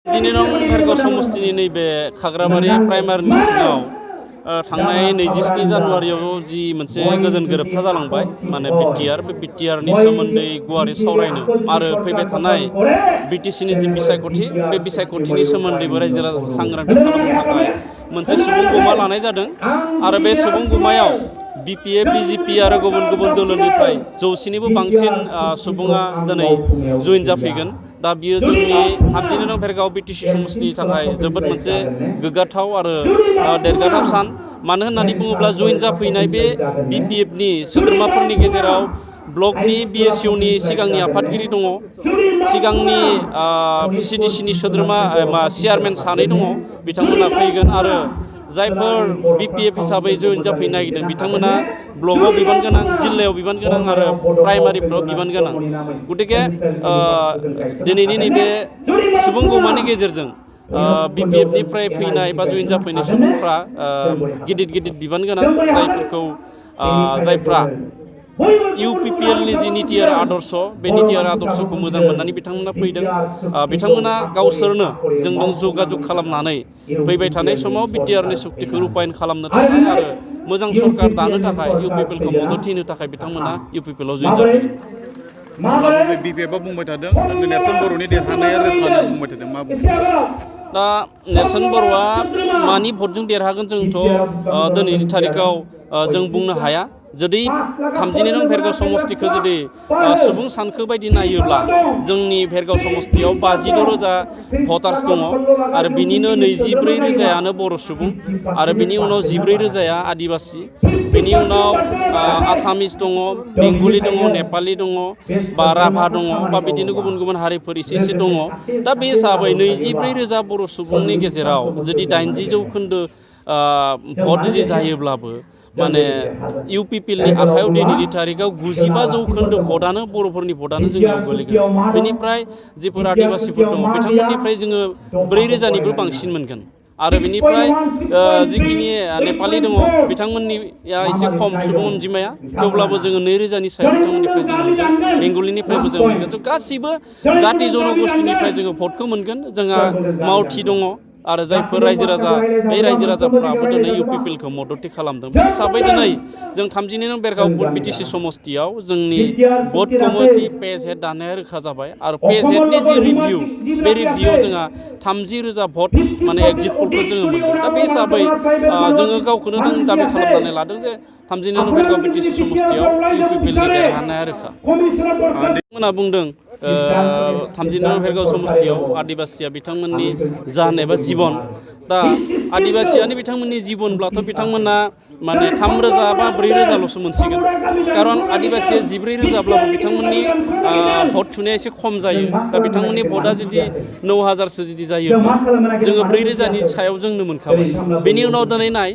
दिनै नं भेरगाव समस्तिनि नैबे खाग्राबारि प्राइमारिनि सिङाव थांनाय 27 जानुवारियाव जि मोनसे गोजोन गोरोबथा जालांबाय माने बे बिटिआरनि सोमोन्दै गुवारै सावरायनो आरो फैबाय थानाय बिटिसिनि जि बिसायख'थि बे बिसायख'थिनि सोमोन्दैबो रायजो राजाखौ सांग्रांथि खालामनो थाखाय मोनसे सुबुं गुमा लानाय जादों आरो बे सुबुं गुमायाव बिपिएफ बिजेपि आरो गुबुन गुबुन दोलोनिफ्राय जौसेनिबो बांसिन सुबुङा दिनै जइन जाफैगोन। दा बियो जोंनि 32 नं भेरगाव बिटिसि समस्तिनि थाखाय जोबोद मोनसे गोग्गाथाव आरो देरगाथाव सान। मानो होननानै बुङोब्ला जइन जाफैनाय बे बिपिएफनि सोद्रोमाफोरनि गेजेराव ब्लकनि बिएसइउनि सिगांनि आफादगिरि दङ, सिगांनि पिसिडिसिनि सोद्रोमा चेयारमेन सानै दङ, बिथांमोना फैगोन आरो जायफोर बिपिएफ हिसाबै जइन जाफैनो नागिरदों बिथांमोना ब्लकआव बिबान गोनां, जिल्लायाव बिबान गोनां आरो प्राइमारिफ्राव बिबान गोनां। गतिके दिनैनि नैबे सुबुं गौमानि गेजेरजों बिपिएफनिफ्राय फैनाय बा जइन जाफैनाय सुबुंफ्रा गिदिर गिदिर बिबान गोनां जायफ्रा इउपिपिएलनि जि निति आरो आदर्श बे निति आरो आदर्शखौ मोजां मोननानै बिथांमोना फैदों। बिथांमोना गावसोरनो जोंजों जगाजग खालामनानै फैबाय थानाय समाव बिटिआरनि सुक्तिखौ रूपायन खालामनो थाखाय आरो मोजां सरकार दानो थाखाय इउपिपिएलखौ मदद होनो थाखाय बिथांमोना इउपिपिएलआव जइन जाफैदों। बिपिएफआ बुंबाय थादों नेरसोन बर'नि देरहानाया रोखा होनना बुंबाय थादों, मा बुङो? दा नेरसोन बर'आ मानि भटजों देरहागोन जोंथ' दिनैनि थारिखआव जों बुंनो हाया। जुदि 32 नं भेरगाव समस्तिखौ जुदि सुबुं सानखो बायदि नायोब्ला जोंनि भेरगाव समस्तियाव 52,000 भटार्स दङ आरो बिनिनो 24,000यानो बर' सुबुं आरो बिनि उनाव 14,000या आदिबासि, बेनि उनाव आसामिस दङ, बेंगलि दङ, नेपालि दङ बा राभा दङ बा बिदिनो गुबुन गुबुन हारिफोर एसे दङ। दा बे हिसाबै 24,000 बर' सुबुंनि गेजेराव जुदि 80% भट जुदि जायोब्लाबो माने इउपिपिएलनि आखायाव दिनैनि थारिखआव 95% भटआनो बर'फोरनि भटआनो जोंनियाव गोलैगोन। बेनिफ्राय जिफोर आदिबासिफोर दङ बिथांमोननिफ्राय जोङो 4,000निबो बांसिन मोनगोन आरो बेनिफ्राय जिखिनि नेपालि दङ बिथांमोननिया एसे खम सुबुं अनजिमाया, थेवब्लाबो जोङो 2,000नि सायाव बिथांमोननिफ्राय जों मोनगोन, बेंगलिनिफ्रायबो जों मोनगोन। स' गासैबो जाति जनगोष्ठीनिफ्राय जोङो भटखौ मोनगोन। जोंहा मावथि दङ आरो जायफोर रायजो राजा बे रायजो राजाफ्राबो दिनै इउपिपिएलखौ मददथि खालामदों। बे हिसाबै दिनै जों 32 नं भेरगाव बिटिसि समस्तियाव जोंनि भट कमिटि पेज हेड दानाया रोखा जाबाय आरो पेज हेडनि जि रिभिउ बे रिभिउआव जोंहा 30,000 भट माने एक्जिट पोलखौ जोङो मोनगोन। दा बे हिसाबै जोङो गावखौनो दाबि खालामनानै लादों जे 32 नं भेरगाव बिटिसि समस्तियाव इउपिपिएलनि देरहानाया रोखा। बिथांमोना बुंदों 32 नं भेरगाव समस्तियाव आदिबासिया बिथांमोननि जान एबा जिबन। दा आदिबासियानो बिथांमोननि जिबनब्लाथ' बिथांमोना माने 3,000 बा 4,000ल'सो मोनसिगोन। खारन आदिबासिया 14,000ब्लाबो बिथांमोननि भट थुनाया एसे खम जायो। दा बिथांमोननि भटआ जुदि 9,000सो जुदि जायोब्ला जोङो 4,000नि सायाव जोंनो मोनखाबाय। बेनि उनाव दिनै नाय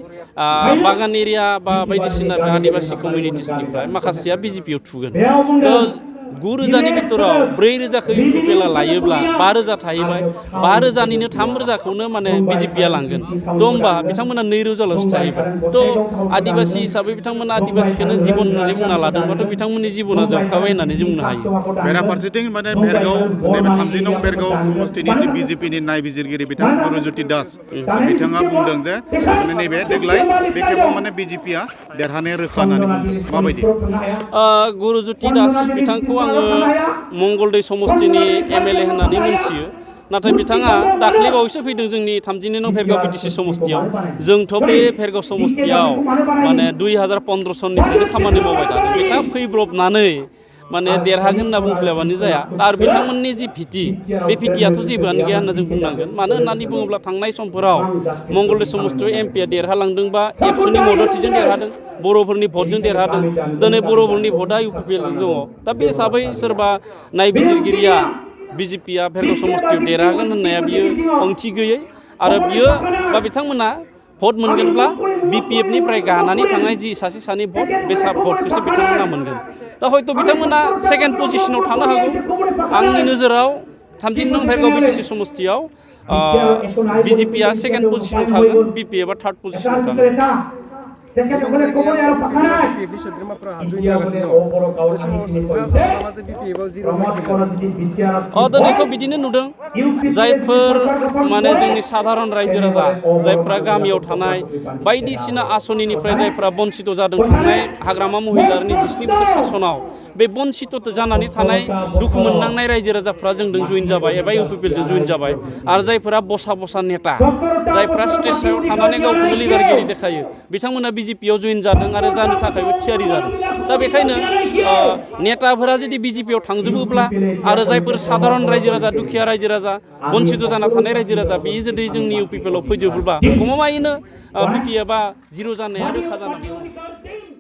बागान एरिया बा बायदिसिना आदिबासि कमिउनिटिसनिफ्राय माखासेया बिजेपियाव थुगोन। 9,000नि बिथोराव 4,000खौ इउपिपिएलआ लायोब्ला 5,000 थाहैबाय, 5,000निनो 3,000खौनो माने बिजेपिया लांगोन। थ' होमबा बिथांमोना 2,000ल'सो थाहैबाय। थ' आदिबासि हिसाबै बिथांमोना आदिबासिखौनो जिबन होननानै बुंना लादोंबाथ' बिथांमोननि जिबना जोबखाबाय होननानै जों बुंनो हायो। बेराफारसेथिं माने भेरगाव नैबे 32 नं भेरगाव समस्तिनि जि बिजेपिनि नायबिजिरगिरि बिथां गुरुज्योति दास बिथाङा बुंदों जे माने नैबे देग्लाय बे खेबाव माने बिजेपिया देरहानाया रोखा होननानै बुंदों। माबायदि? गुरुज्योति दास बिथांखौ आङो मंगलदै समस्तिनि एमएलए होननानै मिथियो। नाथाय बिथाङा दाख्लैबावैसो फैदों जोंनि 32 नं भेरगाव बिटिसि समस्तियाव। जोंथ' बे भेरगाव समस्तियाव माने 2015 सननिफ्रायनो खामानि मावबाय थादों। बिथाङा फैब्रबनानै माने देरहागोन होनना बुंफ्लायबानो जाया। आरो बिथांमोननि जि भिटि बे भिटियाथ' जेबोआनो गैया होनना जों बुंनांगोन। मानो होननानै बुङोब्ला थांनाय समफोराव मंगलदै समस्तियाव एमपिया देरहालांदोंबा एबसुनि मददथिजों देरहादों, बर'फोरनि भटजों देरहादों। दिनै बर'फोरनि भटआ इउपिपिएलजों दङ। दा बे हिसाबै सोरबा नायबिजिरगिरिया बिजेपिया भेरगाव समस्तियाव देरहागोन होननाया बियो ओंथि गैयै आरो बियो बा बिथांमोना भट मोनगोनब्ला बिपिएफनिफ्राय गानानै थांनाय जि सासे सानै भट बे भटखौसो बिथांमोना मोनगोन। दा हयथ' बिथांमोना सेकेन्ड पजिशनाव थानो हागौ। आंनि नोजोराव 32 नं भेरगाव बिटिसि समस्तियाव बिजेपिया सेकेन्ड पजिशनाव थागोन, बिपिएफआ थार्ड पजिशनाव थागोन। दिनैथ' बिदिनो नुदों जायफोर माने जोंनि साधारन रायजो राजा जायफ्रा गामियाव थानाय बायदिसिना आसनिनिफ्राय जायफ्रा बन्सित जादों थांनाय हाग्रामा महिलारिनि 17 बोसोर शासनाव बे बन्सित जानानै थानाय दुखु मोननांनाय रायजो राजाफ्रा जोंदों जइन जाबाय एबा इउपिपिएलजों जइन जाबाय आरो जायफोरा बसा नेता जायफ्रा स्टेजआव थानानै गावखौनो लिडारगिरि देखायो बिथांमोना बिजेपियाव जइन जादों आरो जानो थाखायबो थियारि जादों दा बेखायनो नेताफोरा जुदि बिजेपियाव थांजोबोब्ला आरो जायफोर साधारन रायजो राजा दुखिया रायजो राजा बन्सित जाना थानाय रायजो राजा बेयो जुदि जोंनि इउपिपिएलआव फैजोबोब्ला गमामायैनो बिपि एबा जिर' जानाया रोखा जानानै